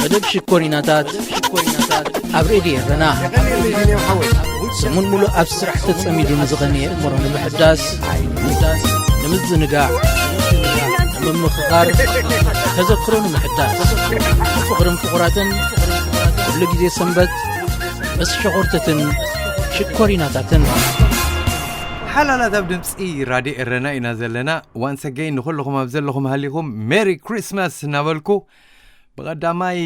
መደብ ሽኮሪናታት ኣብ ሬድዮ ኤረና። ሰሙን ሙሉእ ኣብ ስራሕ ተጸሚዱ ንዝቐነየ እምሮ ንምሕዳስ፣ ንምዝንጋዕ፣ ንምምኽኻር፣ ተዘክሮ ንምሕዳስ፣ ፍቕርን ፍቑራትን፣ ኩሉ ግዜ ሰንበት ምስ ሸኾርተትን ሽኮሪናታትን። ሓላላት ኣብ ድምፂ ራድዮ ኤረና ኢና ዘለና። ዋንስ ኣገይን ንኹልኹም ኣብ ዘለኹም ሃሊኹም ሜሪ ክሪስማስ እናበልኩ፣ ብቐዳማይ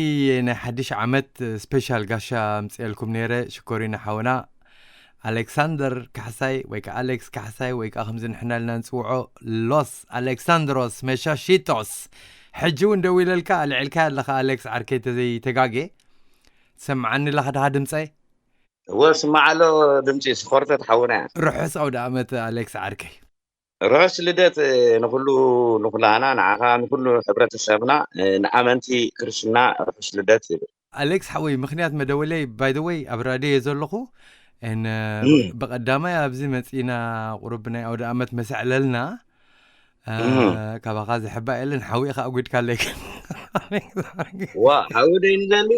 ናይ ሓድሽ ዓመት ስፔሻል ጋሻ ኣምፅኤልኩም ነይረ። ሽኮሪና ሓውና ኣሌክሳንደር ካሕሳይ ወይ ከዓ ኣሌክስ ካሕሳይ ወይ ከዓ ከምዚ ንሕና ኢልና ንፅውዖ ሎስ ኣሌክሳንድሮስ መሻሺቶስ። ሕጂ እውን ደዊለልካ ኣልዒልካ ኣለኻ ኣሌክስ ዓርከይ ተዘይተጋጌ። ትሰምዓኒ ኣለኻ ድኻ ድምፀይ? እወ፣ ስማዕ ኣሎ ድምፂ ስኮርተት ሓውና። ርሑስ ኣውደ ዓመት ኣሌክስ ዓርከይ። ርሑስ ልደት ንኩሉ፣ ንኩላና፣ ንዓኻ፣ ንኩሉ ሕብረተሰብና፣ ንኣመንቲ ክርስትና ርሑስ ልደት ይብል። ኣሌክስ ሓወይ፣ ምኽንያት መደወለይ ባይ ዘ ወይ ኣብ ራድዮ እየ ዘለኹ። እን እም። ብቐዳማይ ኣብዚ መፂና ቁሩብ ናይ ኣውደ ዓመት መሰዕለልና እ፣ እም። ካባኻ ዝሕባእ የለን፣ ሓዊ ኢኻ ኣጒድካለይ። ዋ፣ ሓዊ ዶ ይንደሊ?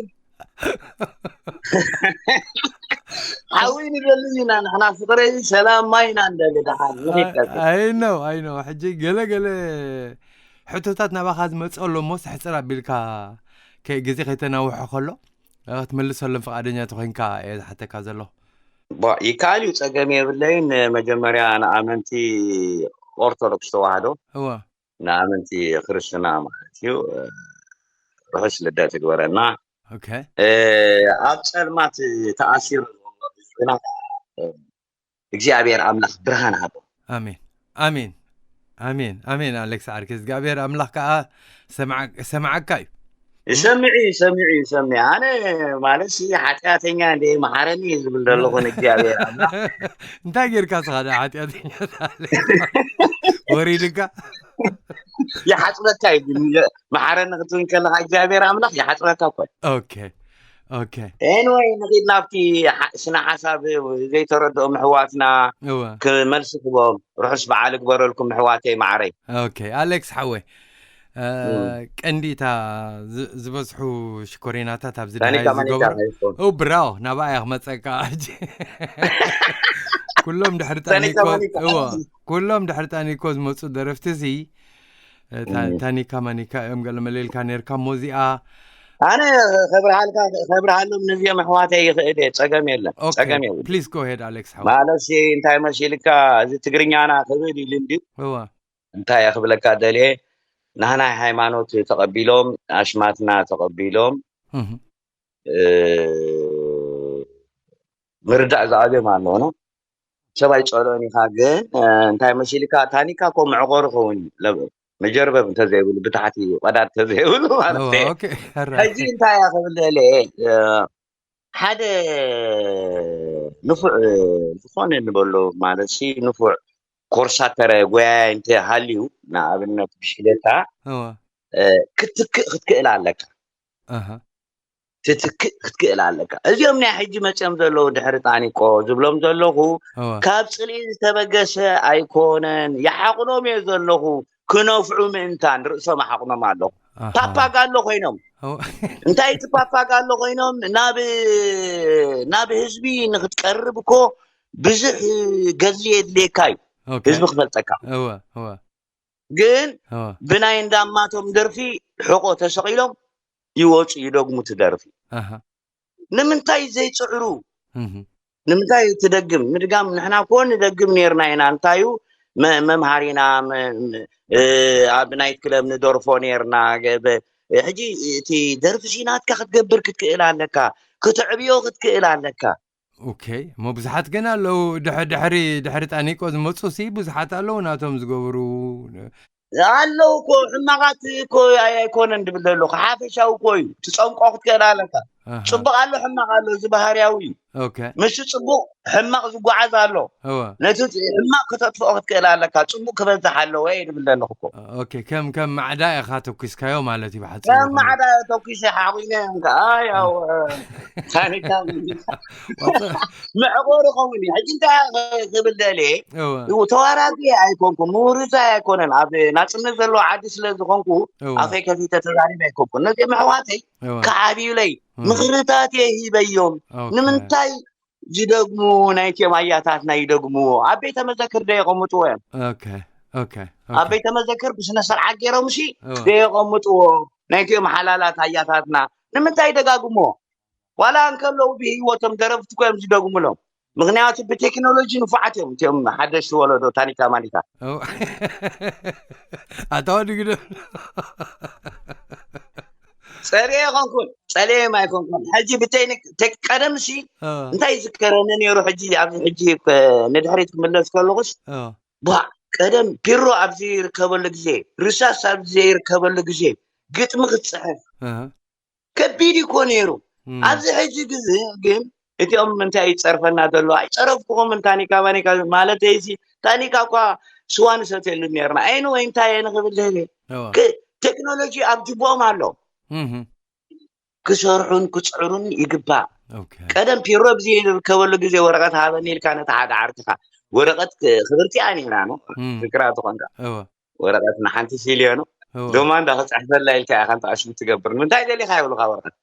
ሓዊ ንደሊ ኢና ንሕና፣ ፍቕሪ ሰላም ማይ ኢና ንደሊ። ደሓን ንኺድ ቀጽል። ኣይ ነው፣ ኣይ ነው። ሕጂ ገለ ገለ ሕቶታት ናባኻ ዝመጽእ ኣሎ እሞ፣ ስሕጽር ኣቢልካ ከ-፣ ግዜ ከይተናውሖ ከሎ፣ እ፣ ክትመልሰሎም ፍቓደኛ ተኾይንካ እየ ዝሓተካ ዘለኹ። ባ-፣ ይከኣል እዩ፣ ጸገም የብለይን። መጀመርያ ንኣመንቲ ኦርቶዶክስ ተዋህዶ፣ እወ። ንኣመንቲ ክርስትና ማለት እዩ፣ እ፣ ርሑስ ልደት ይግበረና። ኦኬ። እ፣ ኣብ ጸልማት ተኣሲሩ ዘሎ ህዝብና፣ እ፣ እግዚኣብሔር ኣምላኽ ብርሃን ሃቦ። ኣሜን፣ ኣሜን፣ ኣሜን፣ ኣሜን። ኣሌክስ ዓርከይ፣ እግዚኣብሔር ኣምላኽ ከኣ ሰምዓ-፣ ሰምዓካ እዩ። ይሰምዕ እዩ፣ ይሰምዕ እዩ፣ ይሰምዕ። ኣነ ማለት ሲ ሓጢኣተኛ እንደ መሓረኒ እዩ ዝብል ዘለኹ ንእግዚኣብሔር ኣምላኽ። እንታይ ጌርካ ስኻ ደኣ ሓጢኣተኛ ትኣለ? ወሪድካ? ይሓጽረካ እዩ፣ ግን መሓረኒ ክትብል ከለኻ እግዚኣብሔር ኣምላኽ ይሓጽረካ እኮ እዩ። ኦኬ፣ ኦኬ። ኤንወይ፣ ንኺድ ናብቲ ሓ-፣ ስነ ሓሳብ ዘይተረድኦም ኣሕዋትና እወ። ክመልሲ ክቦም። ርሑስ በዓል እግበረልኩም ኣሕዋተይ ማዕረይ። ኦኬ፣ ኣሌክስ ሓወይ፣ እ፣ እም። ቀንዲ እታ ዝ-፣ ዝበዝሑ ሽኮሪናታት ኣብዚ ታኒካ ደሃይ ማኒካ ዝገብሩ። ከይኮን። ኦ፣ ብራው፣ ናብኣ እያ ክመጸካ ሕጂ። ኩሎም ድሕሪ ታኒካ ታኒኮ፣ ማኒካ። እዎ፣ ኩሎም ድሕሪ ታኒኮ ዝመጹ ደረፍቲ እዚ፣ እ፣ ታ-፣ እም። ታኒካ ማኒካ እዮም ገለ መለ ኢልካ ነይርካ እሞ እዚኣ ኣነ ከብርሃልካ፣ ከብርሃሎም ነዚኦም ኣሕዋተይ ይኽእል እየ፣ ጸገም የለን፣ ኦኬ፣ ጸገም የብሉን። ፕሊዝ ጎ ሄድ ኣሌክስ ሓወይ። ማለት ሲ እንታይ መሲልካ፣ እዚ ትግርኛና ክብል ኢሉ እንድዩ። እዋ። እንታይ እየ ክብለካ ደልየ፣ ናህናይ ሃይማኖት ተቐቢሎም፣ ኣሽማትና ተቐቢሎም፣ እህ። እ፣ ምርዳእ ዝኣብዮም ኣለዉ፣ ኖ? ሰብ ኣይጸልኦን ኢኻ፣ ግን፣ እ፣ እንታይ መሲልካ፣ ታኒካ እኮ መዕቆሪ ክኸውን እዩ። ለ-፣ መጀርበብ እንተዘይብሉ፣ ብታሕቲ ቀዳድ እንተዘይብሉ ማለት እዋ፣ እዩ። ኦኬ፣ ራይት። ሕጂ እንታይ እየ ክብል ደልየ፣ እ፣ ሓደ ንፉዕ፣ እ፣ ዝኾነ ንበሎ ማለት ሲ፣ ንፉዕ ኮርሳተረ ጎያያይ እንተ ሃልዩ፣ ንኣብነት ብሽክሌታ፣ እዋ። እ፣ ክትክእ ክትክእል ኣለካ። ኣሃ። ትትክእ ክትክእል ኣለካ። እዚኦም ናይ ሕጂ መጺኦም ዘለዉ ድሕሪ ጣኒቆ ዝብሎም ዘለኹ፣ እዋ። ካብ ጽልኢ ዝተበገሰ ኣይኮነን። ይሓቕኖም እየ ዘለኹ፣ ክነፍዑ ምእንታን ርእሶም ኣሓቕኖም ኣለኹ። ኣሃ። ፓፓጋሎ ኮይኖም። እዋ። እንታይ እቲ ፓፓጋሎ ኮይኖም? ናብ፣ ናብ ህዝቢ ንክትቀርብ እኮ ብዙሕ ገድሊ የድልየካ እዩ። ኦኬ። ህዝቢ ክፈልጠካ። እዋ፣ እዋ። ግን እዋ። ብናይ እንዳማቶም ደርፊ ሕቆ ተሰቒሎም ይወጹ፣ ይደግሙ እቲ ደርፊ። ኣሃ። ንምንታይ ዘይጽዕሩ? እህ። ንምንታይ ትደግም? ምድጋም ንሕና እኮ ንደግም ኔርና ኢና። እንታዩ መ-፣ መምሃሪና፣ መ-፣ መ-፣ እ፣ ኣብ ናይት ክለብ ንደርፎ ኔርና። ገ-፣ በ-፣ ሕጂ እቲ ደርፊ ሲ ናትካ ክትገብር ክትክእል ኣለካ፣ ክትዕብዮ ክትክእል ኣለካ። ኦኬ፣ እሞ ብዙሓት ግን ኣለዉ፣ ድሕ-፣ ድሕሪ፣ ድሕሪ ጣኒቆ ዝመጹ ሲ ብዙሓት ኣለዉ ናቶም ዝገብሩ። ኣለዉ እኮ፣ ሕማቓት እኮ ኣይ-፣ ኣይኮነን ድብል ዘለኹ፣ ሓፈሻዊ እኮ እዩ። ትጸምቆ ክትክእል ኣለካ። ኣሃ። ጽቡቕ ኣሎ፣ ሕማቕ ኣሎ፣ እዚ ባህርያዊ እዩ። ኦኬ። ምስቲ ጽቡቕ ሕማቕ ዝጓዓዝ ኣሎ። እወ። ነቲ ሕማቕ ከተጥፍኦ ክትክእል ኣለካ፣ ጽቡቕ ክበዝሕ ኣለዎ እየ ዝብል ዘለኹ እኮ። ኦኬ፣ ከም፣ ከም ማዕዳ ኢኻ ተኩስካዮ ማለት እዩ ብሓጺሩ ከም ከሎ። ማዕዳ ተኩሰ ሓቑነ እዮም ከኣ፣ ያው፣ ታኒካ መዕቆሪ ኸውን እዩ። ሕጂ እንታይ ክብል ደልየ? እወ። ተዋራዚ ኣይኮንኩ፣ ምውርዛይ ኣይኮነን። ኣብ ናጽነት ዘለዎ ዓዲ ስለ ዝኾንኩ፣ እወ። ኣፈይ ከፊተ ተዛሪበ ኣይኮንኩ። ነዚኦም ኣሕዋተይ እወ። ክዓብዩለይ፣ እወ። ምኽርታት እየ ሂበዮም። ኦኬ። ንምንታይ ዝደግሙ ናይቲኦም ኣያታትና ይደግምዎ? ኣብ ቤተ መዘክር ዶ የቐምጥዎ እዮም? ኦኬ፣ ኦኬ፣ ኦኬ። ኣብ ቤተ መዘክር ብስነ ስርዓት ገይሮም ሲ እወ። ዶ የቐምጥዎ? ናይቲኦም ሓላላት ኣያታትና ንምንታይ ይደጋግምዎ? ዋላ እንከለዉ ብህይወቶም ደረፍቲ እኮ እዮም ዝደግሙሎም። ምኽንያቱ ብቴክኖሎጂ ንፉዓት እዮም እቲኦም ሓደሽቲ ወለዶ ታኒካ ማኒካ። እወ። ኣታ ወዲ ግደ። ጸልየ ኣይኮንኩን፣ ጸልየ ኣይኮንኩን። ሕጂ ብቴክኒክ፣ ቴክ-፣ ቀደምሲ እወ። እንታይ ይዝከረኒ ነይሩ፣ ሕጂ ኣብዚ ሕጂ ከ-፣ ንድሕሪት ክምለስ ከለኹስ፣ እወ። ቧ፣ ቀደም ፒሮ ኣብዚ ይርከበሉ ግዜ፣ ርሳስ ኣብዚ ዘይርከበሉ ግዜ፣ ግጥሚ ክትጽሕፍ እህ። ከቢድ እኮ ነይሩ። እም። ኣብዚ ሕጂ ግዜ ግን እቲኦም እንታይ ይጸርፈና ዘሎ? ኣይጸረፍኩኹምን ታኒካ ማኒካ ማለት ዘይሲ፣ ታኒካ እኳ ስዋ ንሰትየሉ ነርና። ኣይኑ ወይ እንታይ እየ ንኽብል ደልየ? እወ። ክ-፣ ቴክኖሎጂ ኣብ ጅቦኦም ኣሎ። እህ። ክሰርሑን ክጽዕሩን ይግባእ። ኦኬ። ቀደም ፒሮ ኣብዚ ዝርከበሉ ግዜ ወረቐት ሃበኒ ኢልካ ነቲ ሓደ ዓርክኻ ወረቐት ክ-፣ ክብርቲ እያ ነይራ፣ ኖ? እም። ዝክራ ትኾንካ። እወ። ወረቐት ንሓንቲ ሲልዮ፣ ኖ? እወ። ዶማ እንዳ ክጽሕፈላ ኢልካ ኢኻ፣ እንተ ኣሽሙ ትገብር። ንምንታይ ደሊኻ ይብሉኻ ወረቐት።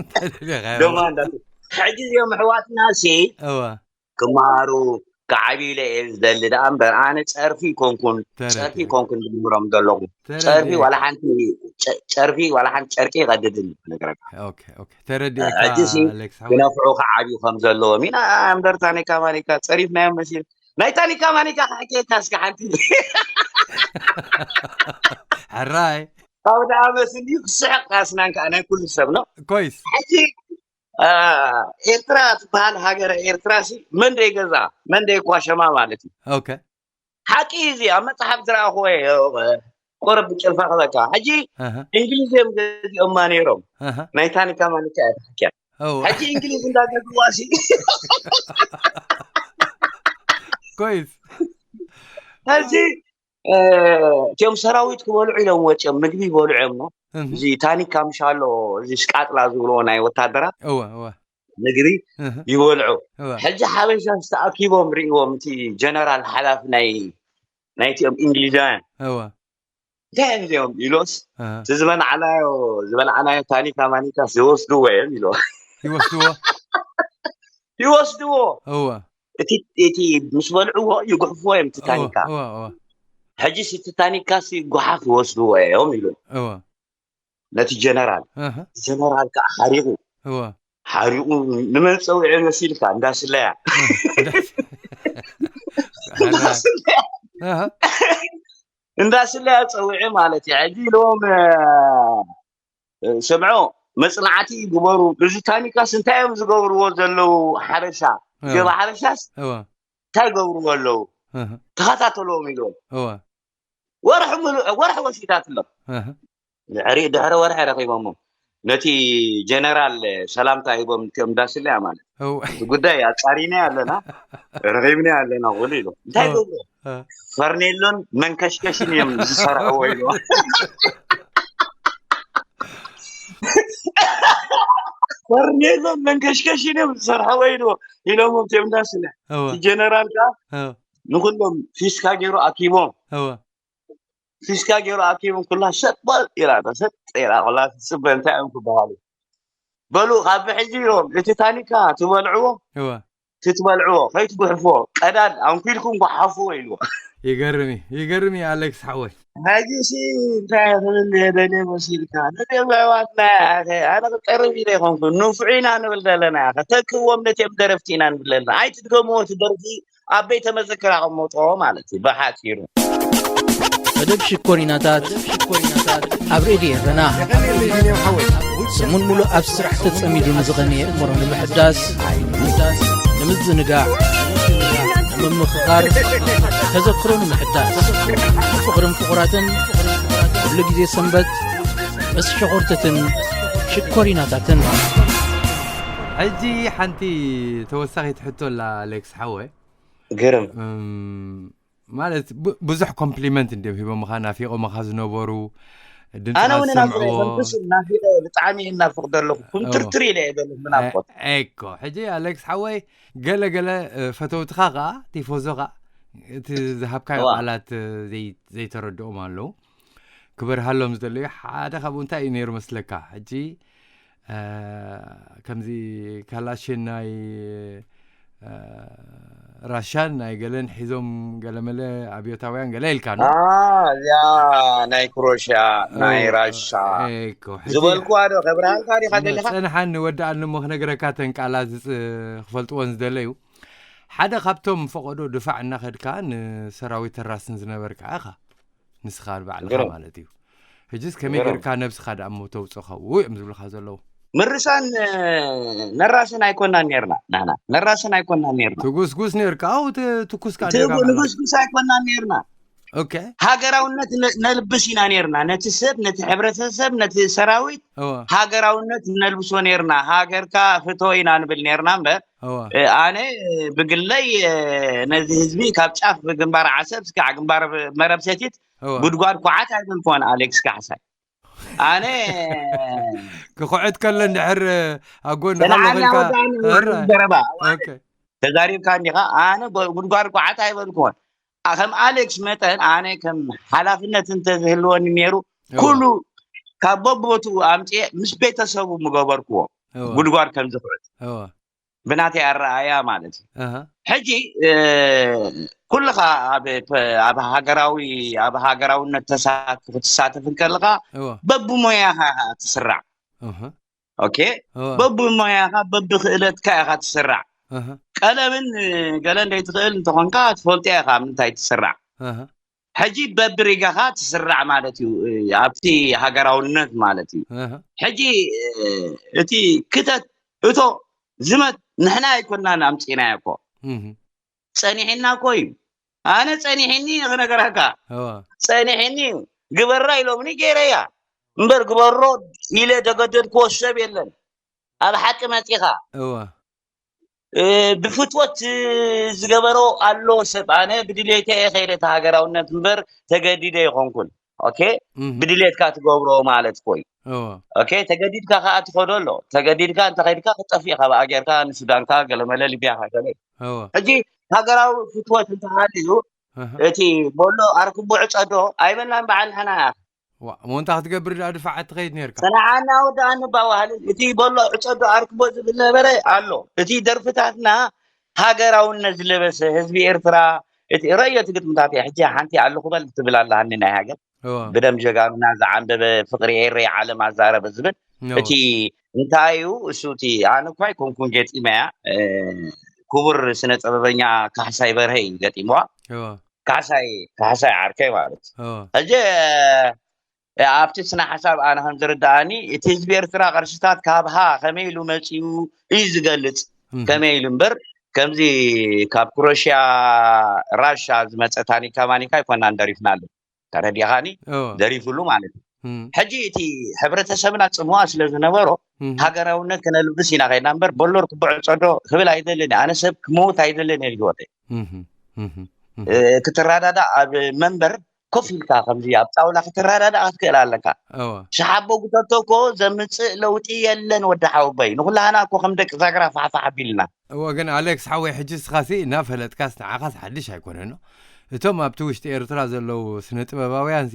እንታይ ደሊኻ ይብሉ? ዶማ እንዳ፣ ሕጂ እዚኦም ኣሕዋትና ሲ እወ። ክመሃሩ፣ ክዓብዩ ኢለ እየ ዝደሊ ደኣ እምበር፣ ኣነ ጸርፊ ይኮንኩን፣ ተረድኤ። ጸርፊ ይኮንኩን ዝምህሮም ዘለኹ። ተረድኤ። ጸርፊ ዋላ ሓንቲ፣ ጨ-፣ ጨርፊ ዋላ ሓንቲ ጨርቂ ይቐድድን እዩ፣ ክነግረካ። ኦኬ፣ ኦኬ። ተረድኤካ፣ ሕጂ ሲ ኣሌክስ ሓወይ። ክነፍዑ ክዓብዩ ከም ዘለዎም ኢና እምበር፣ ታኒካ ማኒካ ጸሪፍናዮም መሲል። ናይ ታኒካ ማኒካ ክሕከየካ እስከ ሓንቲ። ሕራይ። ካብ ደኣ መስል እዩ ክስሕቕ ካስናን ከኣ ናይ ኩሉ ሰብ ነው። ኮይስ። ሕጂ፣ አ፣ ኤርትራ ትበሃል ሃገረ ኤርትራ ሲ መን ደይ ገዛ፣ መን ደይ ኳሸማ ማለት እዩ። ኦኬ። ሓቂ እዩ እዚ፣ ኣብ መጽሓፍ ዝረኣኽዎ እየ፣ ቁርብ ጭልፋ ክበካ። ሕጂ ኣሃ። እንግሊዝ እዮም ገዚኦማ ነይሮም። ኣሃ። ናይ ታኒካ ማኒካ እያ ተሓኪያ። እወ። ሕጂ እንግሊዝ እንዳገዝዋ ሲ። ኮይስ። ሕጂ፣ እ፣ እቲኦም ሰራዊት ክበልዑ ኢሎም ወፂኦም፣ ምግቢ ይበልዑ እዮም፣ ኖ? እህ። እዚ ታኒካ ምሻሎ፣ እዚ ስቃጥላ ዝብልዎ ናይ ወታደራት እወ፣ እወ። ምግቢ እህ። ይበልዑ። እወ። ሕጂ ሓበሻ ዝተኣኪቦም ርእዎም፣ እቲ ጀነራል ሓላፊ ናይ፣ ናይቲኦም እንግሊዛውያን። እወ። እንታይ እዮም እዚኦም ኢሎስ፣ እህ። እቲ ዝበልዓናዮ፣ ዝበልዓናዮ ታኒካ ማኒካ ይወስድዎ እዮም ኢሎ። ይወስድዎ? ይወስድዎ። እወ። እቲ፣ እቲ ምስ በልዕዎ ይጉሕፍዎ እዮም እቲ እወ፣ ታኒካ። እወ፣ እወ። ሕጂስ እቲ ታኒካሲ ጓሓፍ ይወስድዎ እዮም ኢሉ። እወ። ነቲ ጀነራል። እህ። ጀነራል ከዓ ሓሪቑ። እወ። ሓሪቑ ንመን ጸዊዑ መሲልካ? እንዳስለያ። እህ፣ እንዳስ-፣ እንዳስለያ። እህ። እንዳስለያ ጸዊዑ ማለት እዩ። ሕጂ ኢልዎም፣ እ፣ ስምዑ፣ መጽናዕቲ ግበሩ። እዚ ታኒካስ እንታይ እዮም ዝገብርዎ ዘለዉ? ሓበሻ፣ እወ። ገባ ሓበሻስ እወ። እንታይ ይገብርዎ ኣለዉ? እህ። ተኸታተልዎም ኢልዎም። እወ። ወርሒ ምሉእ፣ ወርሒ ወሲዳትሎም። እህ። ድሕሪ፣ ድሕሪ ወርሒ ረኺቦሞ። ነቲ ጀነራል ሰላምታ ሂቦም፣ እቲኦም እንዳስለያ ማለት። እወ። እቲ ጉዳይ ኣጻሪና ኣለና፣ ረኺብና ኣለና፣ ኩሉ ኢሉ። እንታይ እወ። ገብሩ? እወ። ፈርኔሎን መንከሽከሽን እዮም ዝሰርሕዎ ኢሉ። ፈርኔሎን መንከሽከሽን እዮም ዝሰርሕዎ ኢሉ፣ ኢሎም እቲኦም እንዳስለ። እወ። እቲ ጀነራል ከኣ እወ። ንኹሎም ፊስካ ገይሩ ኣኪቦም። እወ። ፊስካ ገይሩ ኣኪቦም ኩላ ሰጥ በል ኢላ፣ ሰጥ ኢላ ኩላ ትጽበ እንታይ እዮም ክበሃሉ። በሉ ካብ ሕጂ ኢሎም እቲ ታኒካ ትበልዕዎ፣ እወ። ትትበልዕዎ፣ ከይትጉሕፍዎ፣ ቀዳድ ኣንኲልኩም ጓሓፍዎ ኢልዎ። ይገርም እዩ፣ ይገርም እዩ ኣሌክስ ሓወይ። ሕጂ ሲ እንታይ ክብል እየ ደልየ መሲልካ? ነዚኦም ኣሕዋትና ኣኸ፣ ኣነ ክጸርፍ ኢለ ኣይኮንኩን፣ ንፉዕ ኢና ንብል ዘለና ኣኸ። ተክእዎም ነቲኦም ደረፍቲ ኢና ንብል ዘለና። ኣይትድገምዎ እቲ ደርፊ፣ ኣብ ቤተ መዘክር ኣቐምጦ ማለት እዩ፣ ብሓጺሩ። መደብ ሽኮሪናታት ኣብ ሬድዮ ኤረና። ሰሙን ሙሉእ ኣብ ስራሕ ተጸሚዱ ንዝቐነየ እምሮ ንምሕዳስ፣ ንምዝንጋዕ፣ ንምምኽኻር፣ ተዘክሮ ንምሕዳስ፣ ፍቕርን ፍቑራትን፣ ኩሉ ግዜ ሰንበት ምስ ሸኾርተትን ሽኮሪናታትን ሕጂ ሓንቲ ተወሳኺት ሕቶ ኣላ ኣሌክስ ሓወ። ግርም እም፣ ማለት ቡ- ብዙሕ ኮምፕሊመንት እንዲም ሂቦምኻ፣ ናፊቆምኻ ዝነበሩ፣ ድምፅኻ ኣነ እውን ናፍቆ ዝሰምዕዎ። ከምትስ ናፊቀ ብጣዕሚ እናፍቅ ዘለኹ ኩምትርትር ኢለ እየ ዘለኹ ብናፍቆት። ኤኮ ሕጂ ኣሌክስ ሓወይ፣ ገለ ገለ እ፣ ፈተውትኻ ከዓ ቲፎዞ ከዓ እቲ ዝሃብካዮ እዋ። ቃላት እ፣ ዘይ- ዘይተረድኦም ኣለዉ። ክበርሃሎም ዝደለዩ ሓደ ካብኡ እንታይ እዩ ነይሩ መስለካ? ሕጂ እ፣ ከምዚ ካላሽን ናይ እ፣ ራሻን ናይ ገለን ሒዞም ገለመለ ኣብዮታውያን ገለ ኢልካ ነው። እዚኣ ናይ ክሮሽያ ናይ ራሻ እኮ ሕጂ ዝበልኩዋ ዶ ከብርሃልካ ዲኻ ደሊኻ? ጸንሓኒ ወዳኣኒ እሞ ክነግረካ ተን ቃላት ዝጽ- ክፈልጥዎን ዝደለዩ። ሓደ ካብቶም ፈቐዶ ድፋዕ እናኸድካ ንሰራዊት ተራስን ዝነበርካ ኢኻ፣ ንስኻ ባዕልኻ ግርም። ማለት እዩ። ሕጅስ ከመይ ግርም። ጌርካ ነብስኻ ደኣ እሞ ተውፅኦ እዮም ዝብልካ ዘለዉ። ምርሳን እ፣ ነራስን ኣይኮናን ነርና። ናና ነራስን ኣይኮናን ነርና። ትጉስጉስ ነርካ፣ ኣው ት- ትኩስካ ትጉ- ነርካ ማለት። ንጉስጉስ ኣይኮናን ነርና። ኦኬ። ሃገራውነት ነ- ነልብስ ኢና ነርና። ነቲ ሰብ፣ ነቲ ሕብረተሰብ፣ ነቲ ሰራዊት እወ ሃገራውነት ነልብሶ ነርና። ሃገርካ ፍቶ ኢና ንብል ነርና እምበር እወ እ፣ ኣነ ብግለይ እ፣ ነዚ ህዝቢ ካብ ጫፍ ግንባር ዓሰብ እስካዕ ግንባር መረብ ሰቲት እወ ጉድጓድ ኳዓት ኣይበልኩዎን ኣሌክስ ካሕሳይ። ኣነ ክኹዕት ከሎ እንድሕር ኣብ ጎኒ ተለዓልና ከለኺልካ ወዳኒ እረ ዘረባ ኦኬ ተዛሪብካ እንዲኻ። ኣነ ብ- ጉድጓድ ኳዓት ኣይበልኩዎን። ኣ- ከም ኣሌክስ መጠን ኣነ ከም ሓላፍነት እንተዝህልወኒ ነይሩ እወ ኩሉ ካብ በቦትኡ ኣምፅኤ ምስ ቤተሰቡ ምገበርክዎ እወ ጉድጓድ ከም ዝኹዕት እወ ብናተይ ኣረኣያ ማለት እዩ። ኣሃ ሕጂ እ፣ ኩልኻ ኣብ ፕ- ኣብ ሃገራዊ ኣብ ሃገራውነት ተሳትፍ ክትሳተፍ እንከለኻ እወ በብሞያኻ ኢኻ ትስራዕ። እህ ኦኬ እወ በብሞያኻ በብክእለትካ ኢኻ ትስራዕ። እህ ቀለምን እ፣ ገለ እንደይትኽእል እንተኾንካ ትፈልጦ ኢኻ ምንታይ ትስራዕ። እህ ሕጂ በብሪጋኻ ትስራዕ ማለት እዩ እ፣ ኣብቲ ሃገራውነት ማለት እዩ። እህ ሕጂ እ፣ እቲ ክተት እቶ ዝመት ንሕና ኣይኮናን ኣምፂናዮ እኮ እህ ጸኒሕና እኮ እዩ። ኣነ ጸኒሕኒ ክነገረካ እወ ጸኒሕኒ እዩ። ግበራ ኢሎምኒ ገይረያ እምበር ግበሮ ኢለ ደገደድክዎ ሰብ የለን። ኣብ ሓቂ መጺኻ እወ እ፣ ብፍትወት እ፣ ዝገበሮ ኣሎ ሰብ። ኣነ ብድሌተ እየ ከይደ እቲ ሃገራውነት እምበር ተገዲደ ይኾንኩን። ኦኬ እህ ብድሌትካ ትገብሮ ማለት ኮይ እወ ኦኬ ተገዲድካ ከዓ ትኸዶ ኣሎ። ተገዲድካ እንተኸይድካ ክጠፍእ ኢኻ ብኣ ጌርካ ንሱዳንካ ገለመለ ሊብያኻ ገለ። እወ ሕጂ ሃገራዊ ፍትወት እንተሃልዩ እህ እቲ ቦሎ ኣርክቡ ዕፀዶ ኣይበልናን በዓል ንሕና። ዋ እሞ እንታይ ክትገብር ደኣ ድፋዓት ትኸይድ ነርካ? ሰናዓና ወዳኣ ንባዋሃልን እቲ ቦሎ ዕፀዶ ኣርክቦ ዝብል ነበረ ኣሎ። እቲ ደርፍታትና ሃገራውነት ዝለበሰ ህዝቢ ኤርትራ እቲ ረዮ እቲ ግጥምታት እየ። ሕጂ ሓንቲ ኣለኹ በል ትብል ኣለሃኒ ናይ ሃገር እወ ብደም ጀጋኑና ዝዓንበበ ፍቅሪ ኤረይ ዓለም ኣዛረበ ዝብል እወ እቲ እንታይ እዩ እሱ እቲ ኣነ እኳ ኣይኮንኩን ገጢመያ እ፣ ክቡር ስነ ጥበበኛ ካሕሳይ በርሀ እዩ ገጢምዋ። እወ ካሕሳይ ካሕሳይ ዓርከይ ማለት እዩ። እወ ሕጂ እ፣ ኣብቲ ስነ ሓሳብ ኣነ ከም ዝርዳኣኒ እቲ ህዝቢ ኤርትራ ቅርስታት ካብ ሃ ከመይ ኢሉ መፂኡ እዩ ዝገልፅ እህ ከመይ ኢሉ እምበር ከምዚ ካብ ክሮሽያ ራሻ ዝመፀ ታኒካ ማኒካ ኣይኮናን ደሪፍናሉ ተረዲኻኒ እወ ደሪፉሉ ማለት እዩ። እህ ሕጂ እቲ ሕብረተሰብና ፅምዋ ስለ ዝነበሮ እህ ሃገራውነት ክነልብስ ኢና ከይድና እምበር በሎር ክብዖ ፀዶ ክብል ኣይደልን እየ። ኣነ ሰብ ክመውት ኣይደልን እየ ህይወተይ እህ እህ እህ እ፣ ክትረዳዳእ ኣብ መንበር ኮፍ ኢልካ ከምዚ ኣብ ጣውላ ክትረዳዳእ ክትክእል ኣለካ። እወ ሸሓቦ ጉተቶ እኮ ዘምፅእ ለውጢ የለን ወዲ ሓወቦይ ንኩላህና እኮ ከም ደቂ ዛግራ ፋሕፋሕ ኣቢልና። እወ ግን ኣሌክስ ሓወይ ሕጂ ስኻሲ እናፈለጥካስ ንዓኻስ ሓድሽ ኣይኮነን። እቶም ኣብቲ ውሽጢ ኤርትራ ዘለዉ ስነ ጥበባውያንሲ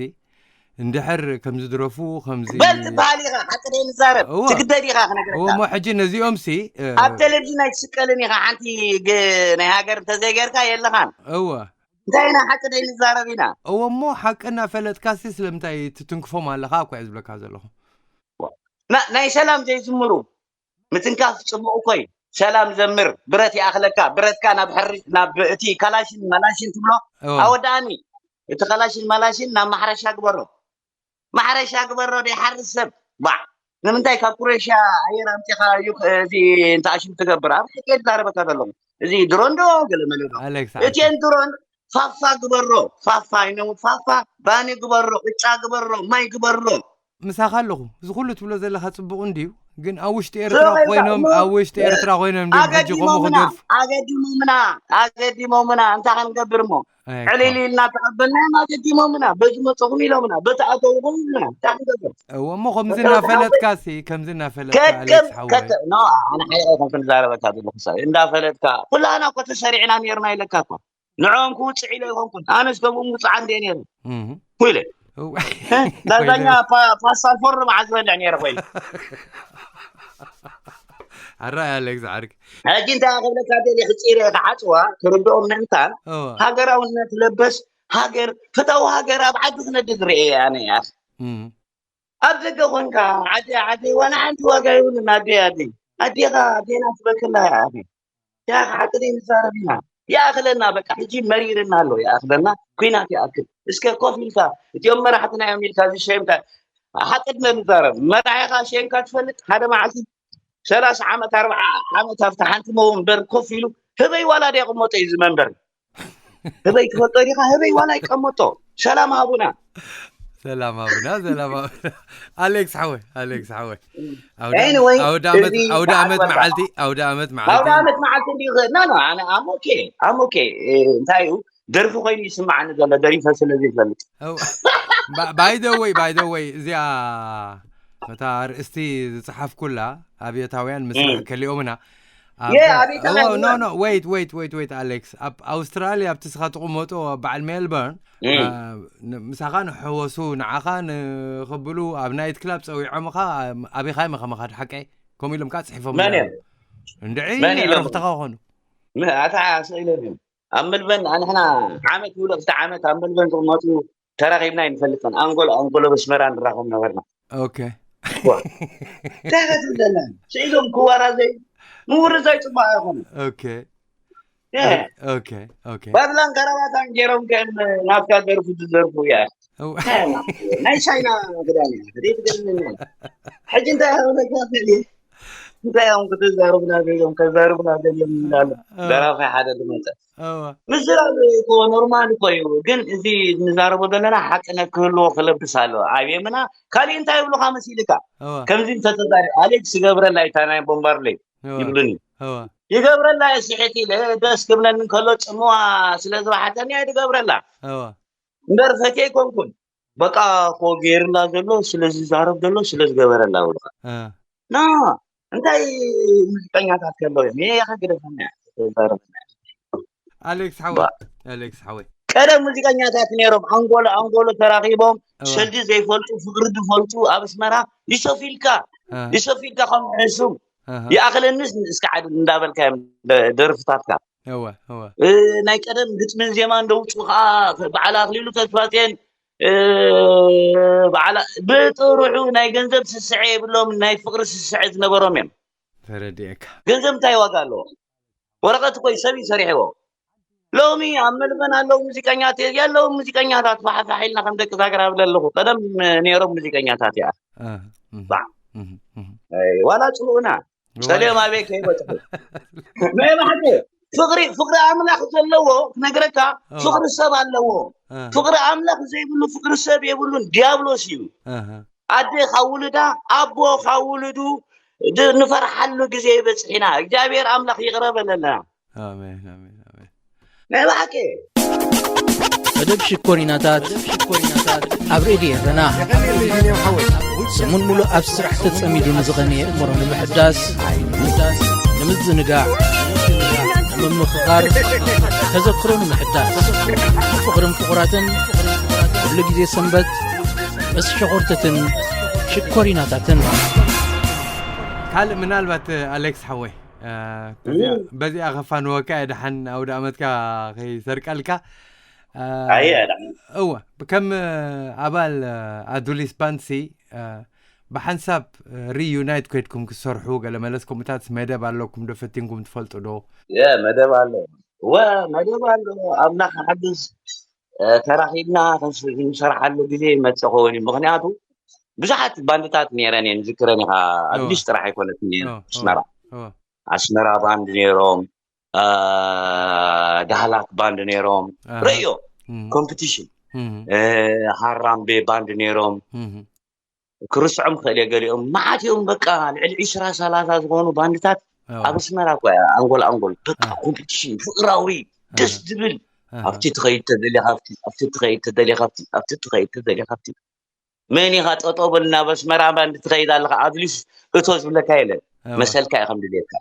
እንድሕር ከምዚ ድረፉ ከምዚ በል ትበሃል ኢኻ ሓቂ ደይ ንዛረብ እወ ትግደድ ኢኻ እወ ክነግረካ። እሞ ሕጂ ነዚኦምሲ እ፣ ኣብ ቴሌቪዥን ኣይትስቀልን ኢኻ ሓንቲ ግ- ናይ ሃገር እንተዘይገርካ የለኻን። እወ እንታይ ኢና ሓቂ ደይ ንዛረብ ኢና። እወ እሞ ሓቂ እናፈለጥካሲ ስለምንታይ ትትንክፎም ኣለኻ እኮ እየ ዝብለካ ዘለኹ። ና- ናይ ሰላም ዘይዝምሩ ምትንካፍ ፅቡቅ እኮ እዩ። ሰላም ዘምር ብረት ይኣኽለካ ብረትካ ናብ ሕሪ ናብ እቲ ካላሽን ማላሽን ትብሎ እወ ኣወዳኣኒ እቲ ካላሽን ማላሽን ናብ ማሕረሻ ግበሮ። ማሕረሻ ግበሮ ዘይሓርስ ሰብ ባዕ ንምንታይ ካብ ኩሬሽያ ኣየር ኣምፂኻ እዩ እዚ እንተኣሽም ትገብር ኣብ ሕቄ ዝዛረበካ ዘለኹ እዚ ድሮን ዶ ገለ መለ ዶ ኣሌክስ እቲን ድሮን ፋፋ ግበሮ ፋፋ ይነው ፋፋ ባኒ ግበሮ ቅጫ ግበሮ ማይ ግበሮ ምሳኻ ኣለኹ። እዚ ኩሉ ትብሎ ዘለኻ ጽቡቕ እንድዩ፣ ግን ኣብ ውሽጢ ኤርትራ ኮይኖም ኣብ ውሽጢ ኤርትራ ኮይኖም ድዮም ሕጂ ከምኡ ክደርፉ? ኣገዲሞምና ኣገዲሞምና ኣገዲሞምና እንታይ ክንገብር እሞ ዕልል ኢልና ተቐበልናዮም። ኣገዲሞምና በዚ መፀኹም ኢሎምና በቲ ኣተውኹም ኢሎምና እንታይ ክንገብር? እወ እሞ ከምዚ እናፈለጥካ ሲ ከምዚ እናፈለጥካ ኣሌክስ ሓወይ። ኖ ኣነ ሓይቀ ኮንኩ ንዛረበካ ዘለኹ ሰብ እንዳፈለጥካ ኩላና እኮ ተሰሪዕና ነርና ኢለካ እኮ ንዕኦም ክውፅዕ ኢለ ይኾንኩን ኣነስ ከምኡ ምውፅዓ እንደ ነይሩ ኢለ ዳዛኛ ፓስታ ፎርኖ መዓዝ በልዕ ነይረ ኮይኑ ኣራይ ኣሌክስ ዓርኪ ሕጂ እንታይ ክብለካ ደሊ ክፂረ ክዓፅዋ ክርድኦም ምእንታን ሃገራውነት ለበስ ሃገር ፍታዊ ሃገር ኣብ ዓዲ ክነድግ ርኤ ኣነ እያ ኣብ ደገ ኮንካ ዓዲ ዓዲ ዋላ ሓንቲ ዋጋ ይብሉን ኣደ ኣደ ኣዴኻ ኣዴና ትበክላ እያ ኣደ ያ ሓቂ ዘይንዛረብ ኢና ይኣኽለና በቃ ሕጂ መሪርና ኣሎ ይኣኽለና ኩናት ይኣክል እስከ ኮፍ ኢልካ እቲኦም መራሕትና እዮም ኢልካ ዝሸምካ ሓቂ ድነ ንዛረብ መራሒኻ ሸምካ ትፈልጥ ሓደ መዓልቲ ሰላሳ ዓመት ኣርባዓ ዓመት ኣብቲ ሓንቲ መንበር ኮፍ ኢሉ ህበይ ዋላ ዶ ይቕመጦ እዩ እዚ መንበር ህበይ ትፈልጦ ዲኻ ህበይ ዋላ ይቀመጦ ሰላም ኣቡና ሰላም ኣቡና ሰላም ኣቡና ኣሌክስ ሓወይ ኣሌክስ ሓወይ ኣውደ ዓመት መዓልቲ ኣውደ ዓመት መዓልቲ ኣውደ ዓመት መዓልቲ እንዲ ይኽእል ና ኣነ ኣሞኬ ኣሞኬ እንታይ እዩ ደርፊ ኮይኑ ይስማዓኒ ዘሎ ደሪፈ ስለ ዘይፈልጥ ባይደወይ ባይደወይ እዚኣ እታ ኣርእስቲ ዝፀሓፍኩላ ኣብዮታውያን ምስ ከሊኦምና ኖ ኖ ወይት ወይት ወይት ወይት ኣሌክስ ኣብ ኣውስትራልያ ኣብቲ ስኻ ትቕመጦ በዓል ሜልበርን ምሳኻ ንሕወሱ ንዓኻ ንኽብሉ ኣብ ናይት ክላብ ፀዊዖምኻ ኣበኻይ መኸመኻ ሓቀይ ከምኡ ኢሎም ከዓ ፅሒፎም እንድዒ ዕረፍትኻ ኾኑ ኣታ ስኢሎም እዮም ኣብ መልበን ኣንሕና ዓመት ይውለቕ ክልተ ዓመት ኣብ መልበን ዝቕመጡ ተራኺብና ኣይንፈልጥን። ኣንጎሎ ኣንጎሎ በስመራ ንራኸብ ነበርና። ኦኬ። እንታይ ትብለና? ስዒዶም ክዋራዘይ ምውርዛይ ጽቡቕ ኣይኾነን። ኦኬ። ኦኬ ኦኬ። ባድላን ከረባታን ገይሮም ከም ናትካ ደርፉ ዝደርፉ እያ። ናይ ቻይና ክዳን እያ። ሕጂ እንታይ ሆነ እንታይ እዮም ክትዛረቡና ደልዮም ከዛርቡና ደልዮም እንዳሉ ደራፋይ ሓደ ዝመፀ ምዝራብ እኮ ኖርማል እኮ እዩ ግን እዚ ንዛረቦ ዘለና ሓቅነት ክህልዎ ክለብስ ኣለዎ ኣብ የምና ካሊእ እንታይ ይብሉካ መሲልካ ከምዚ እንተተዛሪ ኣሌክስ ይገብረላ ይታ ናይ ቦምባርለይ ይብሉኒ ይገብረላ እየ ስሕት ኢለ ደስ ክብለኒ እንከሎ ፅምዋ ስለ ዝበሓተኒ ኣይድገብረላ እምበር ፈትየ ኣይኮንኩን በቃ እኮ ገይርላ ዘሎ ስለዝዛረብ ዘሎ ስለዝገበረላ ብልካ ና እንታይ ሙዚቀኛታት ከለው እዮም ይሄ ያኸ ግደፈና ተዛረበና ኣሌክስ ሓወይ ኣሌክስ ሓወይ ቀደም ሙዚቀኛታት ነይሮም ኣንጎሎ ኣንጎሎ ተራኺቦም ሰልዲ ዘይፈልጡ ፍቅሪ ዝፈልጡ ኣብ ኣስመራ ይሰፊልካ ይሰፊልካ ከም ሕሱም ይኣኽለንስ እስከ ዓዲ እንዳበልካ እዮም ደርፍታትካ እወ እወ ናይ ቀደም ግጥምን ዜማን ደውፁ ከዓ በዓል ኣኽሊሉ ተስፋፅዮን በዓላ ብጥሩሑ ናይ ገንዘብ ስስዐ የብሎም ናይ ፍቅሪ ስስዐ ዝነበሮም እዮም ተረዲኤካ ገንዘብ እንታይ ዋጋ ኣለዎ ወረቀት እኮ ሰብ እዩ ሰሪሕዎ ሎሚ ኣብ መልበን ኣለዉ ሙዚቀኛት የለዉ ሙዚቀኛታት ፋሕፋሕ ኢልና ከም ደቂ ዛገር ኣብለ ኣለኹ ቀደም ነይሮም ሙዚቀኛታት እያ ዋላ ፅልኡና ፀልኦም ኣበይ ከይበፅሑ ናይ ባሕቂ ፍቅሪ ፍቅሪ ኣምላኽ ዘለዎ ክነግረካ ፍቅሪ ሰብ ኣለዎ ፍቅሪ ኣምላኽ ዘይብሉ ፍቅሪ ሰብ የብሉን ዲያብሎስ እዩ ኣደ ካብ ውልዳ ኣቦ ካብ ውልዱ ንፈርሓሉ ግዜ ይበፅሕ ኢና እግዚኣብሔር ኣምላኽ ይቕረ በለና ናይ ብሓቂ መደብ ሽኮሪናታት ኣብ ሬድዮ ኤረና ሰሙን ሙሉእ ኣብ ስራሕ ተጸሚዱ ንዝቐነየ እምሮ ንምሕዳስ ንምዝንጋዕ ንምምኽኻር ተዘክሮ ንምሕዳስ ፍቕርን ፍቑራትን ኩሉ ግዜ ሰንበት ምስ ሸኾርተትን ሽኮሪናታትን ካልእ ምናልባት ኣሌክስ ሓወይ በዚኣ ከፋንወካ እየ ደሓን ኣውደ ኣመትካ ከይሰርቀልካ ኣየ ደሓን እወ ከም ኣባል ኣዱሊስ ባንሲ ብሓንሳብ ሪዩናይት ኮይድኩም ክሰርሑ ገለ መለስ ከምኡታት መደብ ኣለኩም ዶ ፈቲንኩም ትፈልጡ ዶ መደብ ኣሎ ወ መደብ ኣሎ ኣምላኽ ሓግዝ ተራኺብና ክንሰርሓሉ ግዜ ይመፅእ ኸውን እዩ ምክንያቱ ብዙሓት ባንድታት ነይረን እየን ዝክረን ኢኻ ኣድሊስ ጥራሕ ኣይኮነትን እየን ኣስመራ ኣስመራ ባንድ ነይሮም ዳህላክ ባንድ ነይሮም ርእዮ ኮምፒቲሽን ሃራምቤ ባንድ ነይሮም ክርስዖም ክእል እየ። ገሊኦም መዓት እዮም፣ በቃ ልዕሊ ዕስራ ሰላሳ ዝኾኑ ባንድታት ኣብ ኣስመራ እኮ እያ፣ ኣንጎል ኣንጎል፣ በቃ ኮምፒቲሽን ፍቕራዊ፣ ደስ ዝብል። ኣብቲ ትኸይድ ተደሊኻ ኣብቲ፣ ኣብቲ ትኸይድ ተደሊኻ ኣብቲ፣ ኣብቲ ትኸይድ ተደሊኻ ኣብቲ። መን ኢኻ ጠጠው በል ናብ ኣስመራ ባንድ ትኸይድ ኣለኻ፣ ኣትሊስ እቶ ዝብለካ የለን። መሰልካ እዩ ከም ድልየካ።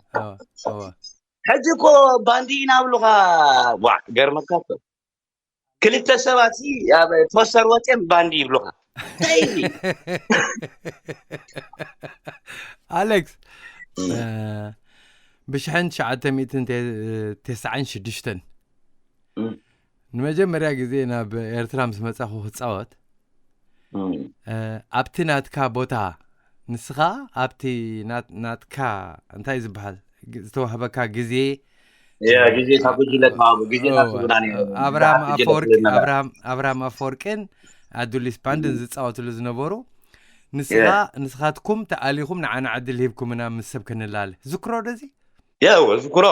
ሕጂ እኮ ባንዲ ኢና ብሉኻ። ዋ፣ ገርመካ እኮ። ክልተ ሰባት ሲ ኣብ ፖስተር ወፅኦም ባንዲ ይብሉኻ። እንታይ እዩ? ኣሌክስ፣ ብሽሕን ትሽዓተ ሚእትን ተስዓን ሽዱሽተን ንመጀመርያ ግዜ ናብ ኤርትራ ምስ መጻኹ ክጻወት፣ ኣብቲ ናትካ ቦታ፣ ንስኻ ኣብቲ ናትካ፣ እንታይ ዝበሃል፣ ዝተዋህበካ ግዜ፣ ግዜ ካብ ጉጅለ ተዋህቡ፣ ግዜ ናቱ ግና ነይሩ። ኣብርሃም ኣፈወርቂ፣ ኣብርሃም ኣፈወርቅን ኣዱሊስ ባንድን ዝጻወትሉ ዝነበሩ፣ ንስኻ፣ ንስኻትኩም ተኣሊኹም ንዓና ዕድል ሂብኩምና ምስ ሰብ ክንላለ። ዝክሮ ደዚ? የው ዝክሮ።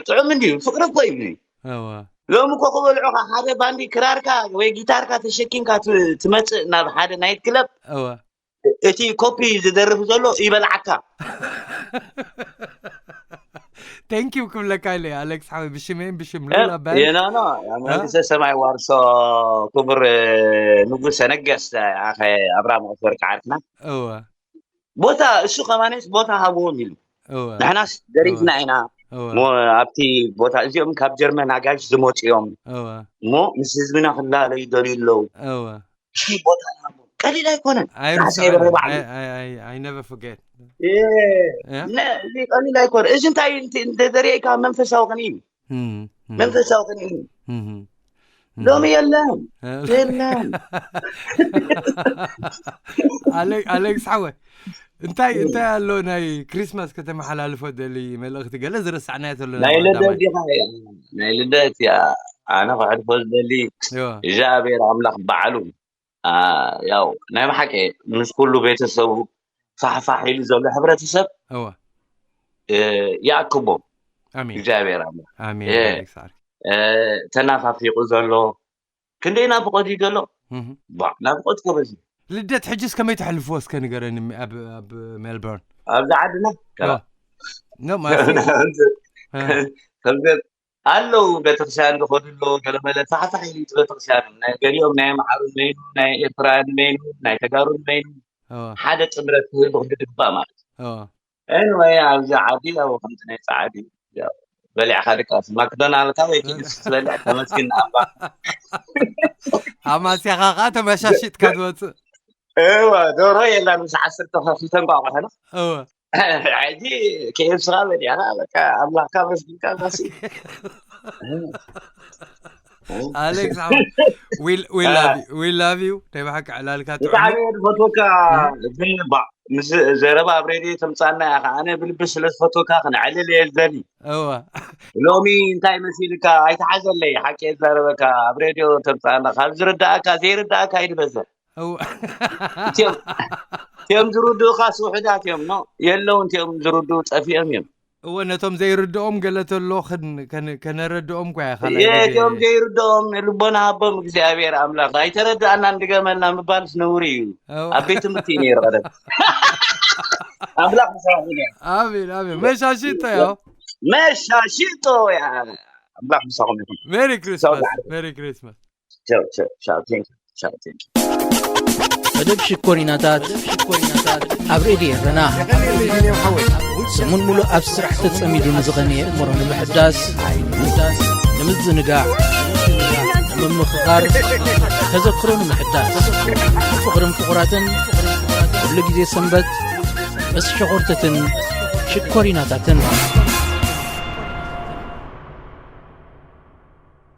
ጥዑም እንዲዩ፣ ፍቅሪ እኮ እዩ። ሎሚ እኮ ክበልዑኻ፣ ሓደ ባንዲ ክራርካ ወይ ጊታርካ ተሸኪምካ ትመጽእ ናብ ሓደ ናይት ክለብ፣ እቲ ኮፒ ዝደርፍ ዘሎ ይበልዓካ። Thank you ክብለካ ኢለ፣ ኣሌክስ ሓወይ፣ ብሽመይን ብሽም ሉላ ባንድ። የናና መንግስተ ሰማይ ዋርሶ ክቡር ንጉሰ ነገስት ኣኸ ኣብርሃም ኣፈወርቂ ዓርክና። እወ። ቦታ እሱ ከማኔስ ቦታ ሃብዎም ኢሉ። እወ። ንሕናስ ደሪፍና ኢና። እወ። እሞ ኣብቲ ቦታ እዚኦም ካብ ጀርመን ኣጋይሽ ዝመፁ እዮም። እወ። እሞ ምስ ህዝብና ክላለዩ ይደልዩ ኣለዉ። እወ። እሺ፣ ቦታ ንሃቦም። ቀሊል ኣይኮነን። ራእሲ ኣይረሳዕን። ኣይበርህ ባዕሉ። I- I- I- I never forget። እ፣ ያ? ነ- እዚ ቀሊል ኣይኮነ። እዚ እንታይ እንተ- እንተ ዘርእየካ መንፈሳዊ ቅንኢ እዩ። እም፣ እም፣ መንፈሳዊ ቅንኢ እዩ። እም፣ እም። ሎሚ የለን። እ፣ የለን። ኣሌ- ኣሌክስ ሓወ፣ እንታይ እንታይ ኣሎ ናይ ክሪስማስ ከተመሓላልፎ ደሊ መልእኽቲ፣ ገለ ዝረሳዕናዮ ዘሎ ናይ ልደት ዲኻ እያ? ናይ ልደት እያ። ኣነ ክሕልፎ ዝደሊ እዋ። እግዚኣብሔር ኣምላኽ ባዕሉ፣ ኣ፣ ያው ናይ ብሓቂ ምስ ኩሉ ቤተሰቡ ፋሕፋሕ ኢሉ ዘሎ ሕብረተሰብ፣ እዋ። እ፣ ይኣክቦ። ኣሜን። እግዚኣብሔር ኣምላኽ። ኣሜን። እ፣ ኣሌክስ ዓርኪ። እ፣ ተናፋፊቑ ዘሎ ክንደይ ናፍቖት እዩ ዘሎ? እህ። ባ፣ ናፍቖት እኮ በዚ። ልደት ሕጅስ ከመይ ተሕልፍዎ እስከ ንገረኒ፣ ኣብ፣ ኣብ ሜልበርን? ኣብዚ ዓድና? እዋ። ኖ፣ ማለት ከምዚ፣ እ። ከምዚ ኣለዉ ቤተክርስትያን ዝኸዱ ኣለዉ፣ ገለመለ ፋሕፋሕ ኢሉ እቲ ቤተክርስትያን። ናይ ገሊኦም ናይ ኣምሓሩን መይኑ፣ ናይ ኤርትራውያን መይኑ፣ ናይ ተጋሩን መይኑ፣ እዋ። ሓደ ጥምረት ክህሉ ክንዲ ድግባእ ማለት እዩ። እዋ። Anyway፣ ኣብዚ ዓዲ ያው ከምቲ ናይ ጻዕዲ ያው በሊዕካ ድቃስ ማክዶናልካ ወይ ኬኤፍሲ ትበልዕ ተመስግን ኣባ። ኣማስያኻ ከዓ ተመሻሺጥካ ትወፅእ። እዋ፣ ደርሆ የላን ምስ ዓሰርተ ከፊተ እንቋቑሖ ነው። እዋ። ሕጂ ኬኤፍሲ ኻ በሊዕካ በቃ ኣምላኽካ መስግንካ ዳሲ። ኣሌክስ ሓወይ፣ we- we love you፣ we love you። ናይ ብሓቂ ዕላልካ ጥዑም። ብጣዕሚ እየ ዝፈትወካ። እም። ግን ባ ምስ ዘረባ ኣብ ሬድዮ ተምጻና ኢኻ። ኣነ ብልቢ ስለ ዝፈትወካ ክነዕልል እየ ዝደሊ። እዋ። ሎሚ እንታይ መሲልካ ኣይተሓዘለይ፣ ሓቂ እየ ዝዛረበካ። ኣብ ሬድዮ ተምጻና፣ ካብ ዝርዳእካ ዘይርዳእካ እዩ ዝበዝሕ። እዋ። እቲኦም እቲኦም ዝርድኡኻ ስውሕዳት እዮም። ኖ፣ የለውን፣ እቲኦም ዝርድኡ ጠፊኦም እዮም። እወ፣ ነቶም ዘይርድኦም ገለ ተሎ ክን- ከን- ከነረድኦም እኳ እያ ካልኣይ ግዜ። እቲኦም ዘይርድኦም ልቦና ሃቦም እግዚኣብሔር ኣምላኽ። ኣይተረዳእናን ድገመልና ምባልስ ነውሪ እዩ። እወ። ኣብ ቤት ትምህርቲ እዩ ነይሩ ቀደም። ኣምላኽ ምሳኹም ይኹን። ኣሜን፣ ኣሜን። መሻሽጦ ያው። መሻሽጦ ያ። ኣምላኽ ምሳኹም ይኹን። ሜሪ ክሪስማስ፣ ሜሪ ክሪስማስ። ቻው፣ ቻው፣ ቻው፣ ቴንክ ዩ፣ ቻው፣ ቴንክ ዩ። መደብ ሽኮሪናታት ኣብ ሬድዮ ኤረና። ሰሙን ሙሉእ ኣብ ስራሕ ተጸሚዱ ንዝቐነየ እምሮ ንምሕዳስ፣ ንምዝንጋዕ፣ ንምምኽኻር፣ ተዘክሮ ንምሕዳስ፣ ፍቕርን ፍቑራትን፣ ኩሉ ግዜ ሰንበት ምስ ሸኾርተትን ሽኮሪናታትን።